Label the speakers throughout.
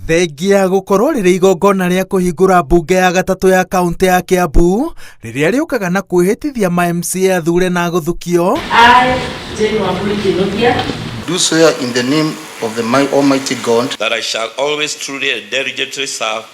Speaker 1: Thengia gũkorwo rĩrĩ igongona rĩa kũhingũra mbunge ya gatatũ ya kaũntĩ ya Kiambu rĩrĩa rĩũkaga na kwĩhĩtithia ma MCA athure na gũthukio.
Speaker 2: I, Jane Wambui Kinuthia,
Speaker 3: Do swear in the name of the Almighty God
Speaker 4: that I shall always truly and diligently serve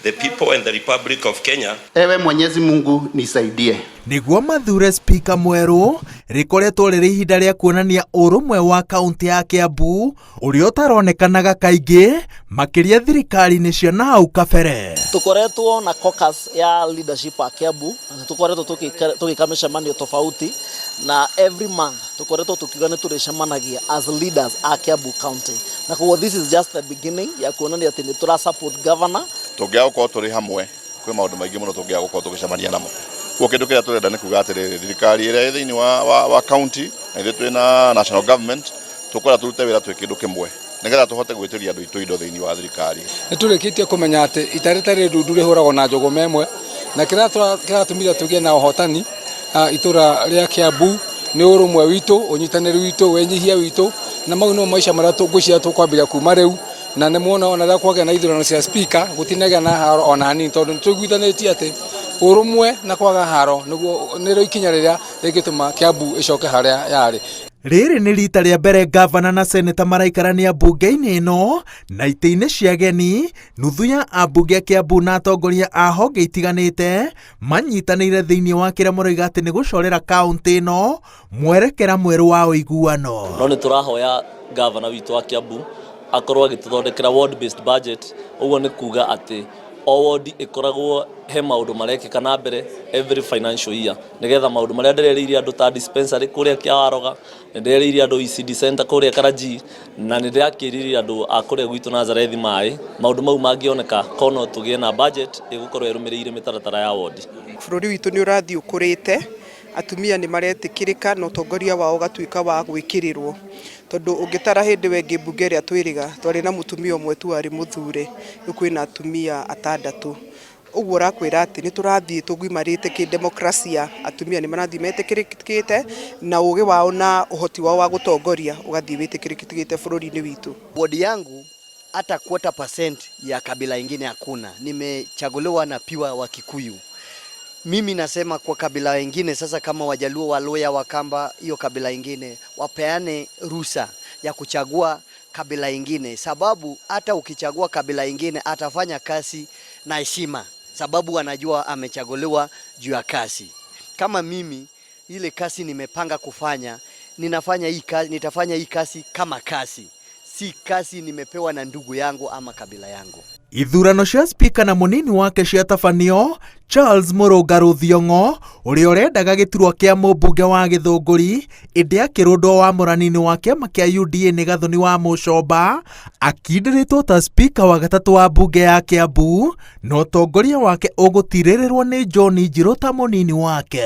Speaker 4: the people and the Republic of Kenya.
Speaker 5: Ewe Mwenyezi Mungu nisaidie.
Speaker 1: Nĩguo mathure spika mwerũ, rĩkoretwo rĩrĩ ihinda rĩa kuonania ũrũmwe wa kaũntĩ ya Kiambu ũrĩa ũtaronekanaga kaingĩ makĩria thirikari-inĩ cia na hau kabere.
Speaker 6: Tukoretwo na caucus ya leadership a Kiambu na tukoretwo tugika micemanio tofauti, na every month tukoretwo tukiuga nĩ tũrĩcemanagia as leaders a Kiambu County, na koguo this is just the beginning ya kuonania atĩ nĩ tũra support governor.
Speaker 7: Tũngĩaga gũkorwo tũrĩ hamwe, kwĩ maũndũ maingĩ mũno tũngĩaga gũkorwo tũgĩcemania namo. Koguo kĩndũ kĩrĩa tũrenda nĩ kuga atĩrĩrĩ, thirikari ĩrĩa ĩ thĩinĩ wa county na ithuĩ twĩ na national government, tũkwenda tũrute wĩra twĩ kĩndũ kĩmwe nĩgetha tũhote gwĩtĩria andũ aitũ indo thĩinĩ wa thirikari.
Speaker 8: Nĩ tũrĩkĩtie kũmenya atĩ ita rĩtarĩ ndundu rĩhũragwo na njũgũma ĩmwe, na kĩrĩa kĩratũmire tũgĩe na ũhotani itũra rĩa Kiambu nĩ ũrũmwe witũ, ũnyitanĩri witũ, wĩnyihia witũ, na mau nĩmo maica marĩa ngwĩciria tũkwambĩrĩria kuma rĩu. Na nĩ muona ona rĩrĩa kwagĩa na ithurano cia speaker, gũtinagĩa na haro ona hanini, tondũ nĩ tũiguithanĩtie atĩ ũrũmwe na kwaga haro nĩguo nĩrĩo ikinya rĩrĩa rĩngĩtũma Kiambu ĩcoke harĩa yarĩ.
Speaker 1: Rĩrĩ nĩ rita rĩa mbere ngavana na seneta maraikarania mbunge-inĩ ĩno na itĩ-inĩ cia ageni, nuthu ya ambunge a Kiambu na atongoria a honge itiganĩte manyitanĩire thĩinĩ wa kĩrĩa maroiga atĩ nĩ gũcorera kaũntĩ ĩno mwerekera mwerũ wa ũiguano.
Speaker 6: No nĩ tũrahoya gavana witũ wa Kiambu akorwo agĩtũthondekera ward based budget. Ũguo nĩ kuga atĩ o ward ĩkoragwo he maũndũ marekĩka na mbere every financial year, nĩgetha maũndũ marĩa ndĩrerĩire andũ ta dispensary kũrĩa Kĩawaroga, nĩ ndĩrerĩire andũ ECD center kũrĩa Karanjii, na nĩ ndĩrakĩrĩire andũ a kũrĩa gwitũ Nazarethi maĩ, maũndũ mau mangĩoneka kono tũgĩe na budget ĩgũkorwo ĩrũmĩrĩire mĩtaratara ya ward.
Speaker 9: Bũrũri witũ nĩ ũrathiĩ ũkũrĩte, atumia nĩ maretĩkĩrĩka na ũtongoria wao ũgatuĩka wa gwĩkĩrĩrwo, tondũ ũngĩtara hĩndĩ ĩyo ĩngĩ mbunge ĩrĩa twĩrĩga twarĩ na mũtumia ũmwe tu warĩ mũthure, rĩu kwĩna atumia atandatũ. Ũguo ũrakwĩra atĩ nĩ tũrathiĩ tũgimarĩte kĩdemokrasia, atumia nĩ marathiĩ metĩkĩrĩkĩte na ũgĩ wao na ũhoti wao wa gũtongoria ũgathiĩ wĩtĩkĩrĩkĩte bũrũri-inĩ witũ.
Speaker 10: Wodi yangu hata quarter percent ya kabila ingine hakuna. Nimechaguliwa na pure wa Kikuyu. Mimi nasema kwa kabila wengine sasa, kama Wajaluo, Waluya, Wakamba, hiyo kabila ingine wapeane ruhusa ya kuchagua kabila ingine, sababu hata ukichagua kabila ingine atafanya kazi na heshima, sababu anajua amechaguliwa juu ya kazi. Kama mimi ile kazi nimepanga kufanya, ninafanya hii kazi, nitafanya hii kazi kama kazi, si kazi nimepewa na ndugu yangu ama kabila yangu.
Speaker 1: Ithurano cia spika na mũnini wake ciatabanio Charles Mũrũnga Rũthiong'o ũrĩa ũrendaga gĩturwa kĩa mũmbunge wa Gĩthũngũri ĩndĩ akĩrũndwo wamũrani-inĩ wa kĩama kĩa UDA nĩ Gathoni wa Mũcomba, akindĩrĩtwo ta spika wa gatatũ wa mbunge ya Kiambu, na ũtongoria wake ũgũtirĩrĩrwo nĩ John Njirũ ta mũnini wake.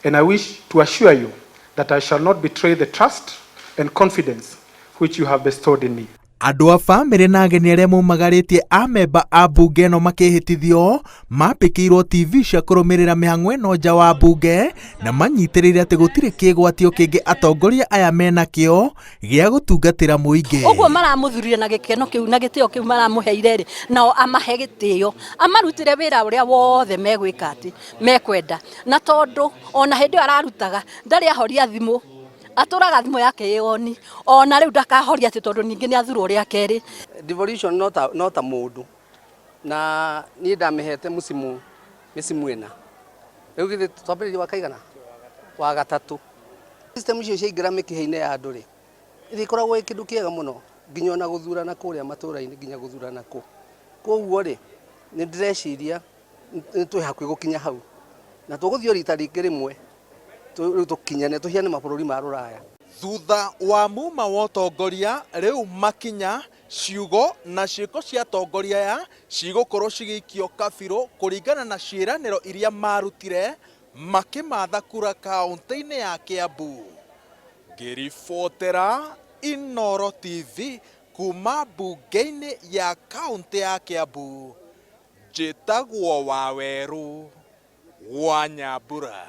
Speaker 11: And I wish to assure you that I shall not betray the trust and confidence which you have bestowed in me.
Speaker 1: Andũ a bamĩrĩ na ageni arĩa maumagarĩtie amemba a mbunge ĩno makĩhĩtithio mambĩkĩirwo TV cia kũrũmĩrĩra mĩhang'o ĩno nja wa mbunge, na manyitĩrĩire atĩ gũtirĩ kĩgwatio kĩngĩ atongoria aya menakĩo gĩa gũtungatĩra mũingĩ.
Speaker 2: Ũguo maramũthurire na gĩkeno kĩu na gĩtĩo kĩu maramũheire rĩ, nao amahe gĩtĩo, amarutĩre wĩra ũrĩa wothe megwĩka atĩ mekwenda, na tondũ ona hĩndĩ ĩyo ararutaga ndarĩ ahoria thimũ, atũraga thimũ yake ĩ oni, ona rĩu ndakahoria atĩ tondũ ningĩ nĩ athurwo rĩa kerĩ.
Speaker 12: Devolution no ta mũndũ, na niĩ ndamĩhete mũcimu mĩcimu ĩna, rĩu githĩ twambĩrĩrie wa kaigana wa gatatũ. System icio ciaingĩra mĩkiha-inĩ ya andũ rĩ, ĩrĩkoragwo ĩ kĩndũ kĩega mũno, nginya ona gũthurana kũrĩa matũra-inĩ, nginya gũthurana kũ. Koguo rĩ, nĩ ndĩreciria nĩ twĩ hakuhĩ gũkinya hau, na tũgũthiĩ o rita rĩngĩ rĩmwe rĩu tũkinyane tũhiane mabũrũri ma rũraya.
Speaker 1: Thutha wa muma wa ũtongoria, rĩu makinya, ciugo na ciĩko cia atongoria aya cigũkorwo cigĩikio kabirũ kũringana na ciĩranĩro iria marutire makĩmatha kura kaũntĩ-inĩ ya Kiambu. Ngĩribotera Inooro TV kuma mbunge-inĩ ya kaũntĩ ya Kiambu, njĩtagwo Wawerũ wa Nyambura.